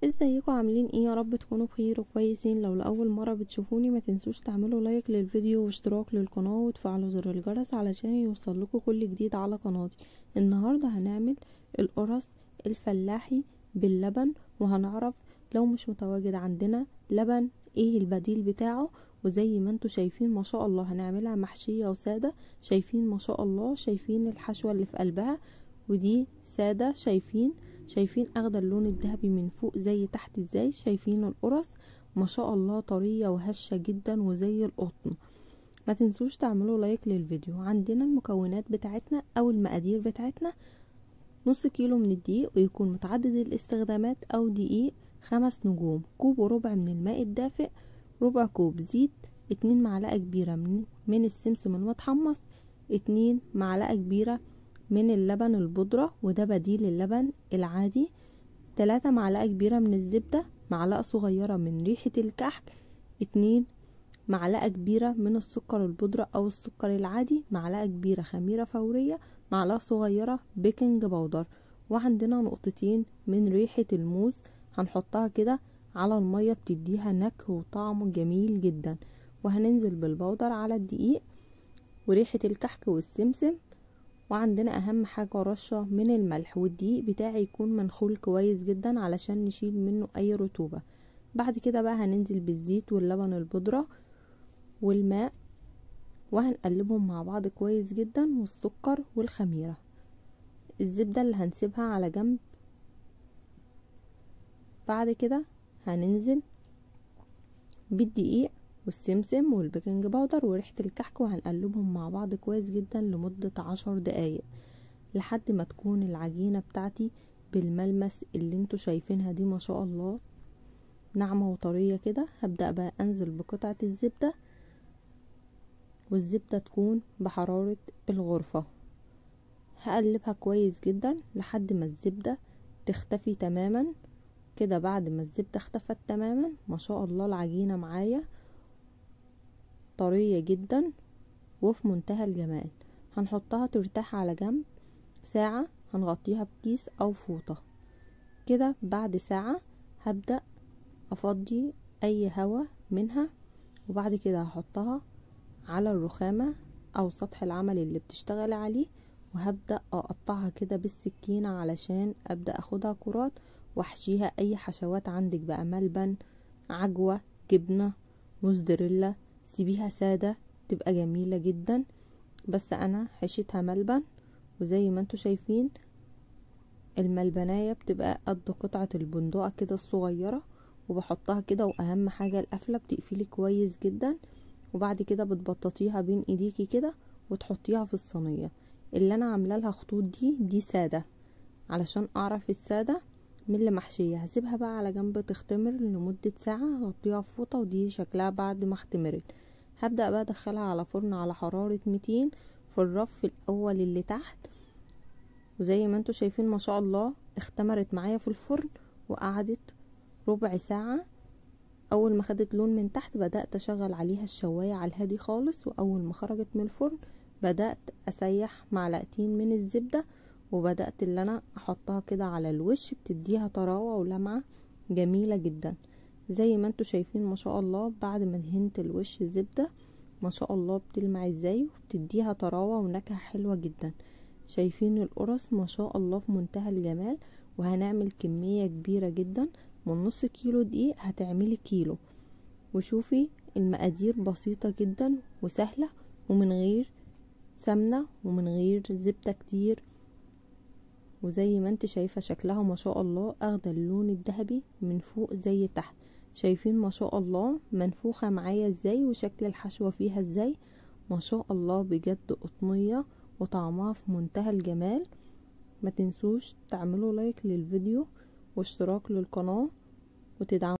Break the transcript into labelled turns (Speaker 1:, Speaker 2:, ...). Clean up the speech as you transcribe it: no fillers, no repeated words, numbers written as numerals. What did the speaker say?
Speaker 1: ازيكم عاملين ايه؟ يا رب تكونوا بخير وكويسين. لو لاول مرة بتشوفوني ما تنسوش تعملوا like للفيديو واشتراك للقناة وتفعلوا زر الجرس علشان يوصل لكم كل جديد على قناتي. النهارده هنعمل القرص الفلاحي باللبن، وهنعرف لو مش متواجد عندنا لبن ايه البديل بتاعه. وزي ما انتم شايفين ما شاء الله هنعملها محشيه وساده. شايفين ما شاء الله، شايفين الحشوه اللي في قلبها، ودي ساده. شايفين اخده اللون الذهبي من فوق زي تحت ازاي. شايفين القرص ما شاء الله طرية وهشه جدا وزي القطن. ما تنسوش تعملوا like للفيديو. عندنا المكونات بتاعتنا او المقادير بتاعتنا: نص كيلو من الدقيق ويكون متعدد الاستخدامات او دقيق 5 نجوم، كوب وربع من الماء الدافئ، ربع كوب زيت، 2 معلقه كبيرة من السمسم المتحمص، 2 معلقه كبيرة من اللبن البودرة وده بديل اللبن العادي، 3 معلقة كبيرة من الزبدة، معلقة صغيرة من ريحة الكحك، 2 معلقة كبيرة من السكر البودرة او السكر العادي، معلقة كبيرة خميرة فورية، معلقة صغيرة baking powder، وعندنا نقطتين من ريحة الموز هنحطها كده على المية بتديها نكهة وطعم جميل جدا. وهننزل بال powder على الدقيق وريحة الكحك والسمسم. وعندنا اهم حاجة رشة من الملح، والدقيق بتاعي يكون منخول كويس جدا علشان نشيل منه اي رطوبة. بعد كده بقى هننزل بالزيت واللبن البودرة والماء وهنقلبهم مع بعض كويس جدا، والسكر والخميرة. الزبدة اللي هنسيبها على جنب. بعد كده هننزل بالدقيق والسمسم وال baking powder وريحة الكحك، وهنقلبهم مع بعض كويس جدا لمدة 10 دقايق لحد ما تكون العجينة بتاعتي بالملمس اللي انتوا شايفينها دي ما شاء الله ناعمة وطرية كده. هبدأ بقى انزل بقطعة الزبدة، والزبدة تكون بحرارة الغرفة. هقلبها كويس جدا لحد ما الزبدة تختفي تماما كده. بعد ما الزبدة اختفت تماما ما شاء الله العجينة معايا طرية جدا وفي منتهى الجمال. هنحطها ترتاح على جنب ساعة، هنغطيها بكيس او فوطة كده. بعد ساعة هبدأ افضي اي هوا منها، وبعد كده هحطها على الرخامة او سطح العمل اللي بتشتغل عليه، وهبدأ اقطعها كده بالسكينة علشان ابدأ اخدها كرات واحشيها اي حشوات عندك بقى، ملبن، عجوة، جبنة، موزاريلا. سيبيها سادة تبقى جميلة جدا، بس انا حشيتها ملبن. وزي ما انتوا شايفين الملبناية بتبقى قد قطعة البندقة كده الصغيرة، وبحطها كده. واهم حاجة القفلة بتقفلي كويس جدا، وبعد كده بتبططيها بين ايديكي كده وتحطيها في الصينية اللي انا عامله لها خطوط. دي سادة علشان اعرف السادة من اللي محشية. هسيبها بقى على جنب تختمر لمدة ساعة، هغطيها في فوطة، ودي شكلها بعد ما اختمرت. هبدأ بقى ادخلها على فرن على حرارة 200 في الرف الاول اللي تحت. وزي ما انتوا شايفين ما شاء الله اختمرت معايا في الفرن وقعدت ربع ساعة. اول ما خدت لون من تحت بدأت اشغل عليها الشواية على الهادي خالص، واول ما خرجت من الفرن بدأت اسيح معلقتين من الزبدة، وبدأت اللي انا احطها كده على الوش، بتديها طراوة ولمعة جميلة جدا. زي ما انتوا شايفين ما شاء الله بعد ما دهنت الوش زبدة ما شاء الله بتلمع ازاي، وبتديها طراوة ونكهة حلوة جدا. شايفين القرص ما شاء الله في منتهى الجمال. وهنعمل كمية كبيرة جدا، من نص كيلو دقيق هتعملي كيلو. وشوفي المقادير بسيطة جدا وسهلة، ومن غير سمنة ومن غير زبدة كتير. وزي ما انت شايفة شكلها ما شاء الله اخده اللون الذهبي من فوق زي تحت. شايفين ما شاء الله منفوخة معايا ازاي، وشكل الحشوة فيها ازاي ما شاء الله، بجد قطنية وطعمها في منتهى الجمال. ما تنسوش تعملوا لايك للفيديو واشتراك للقناة وتدعموا.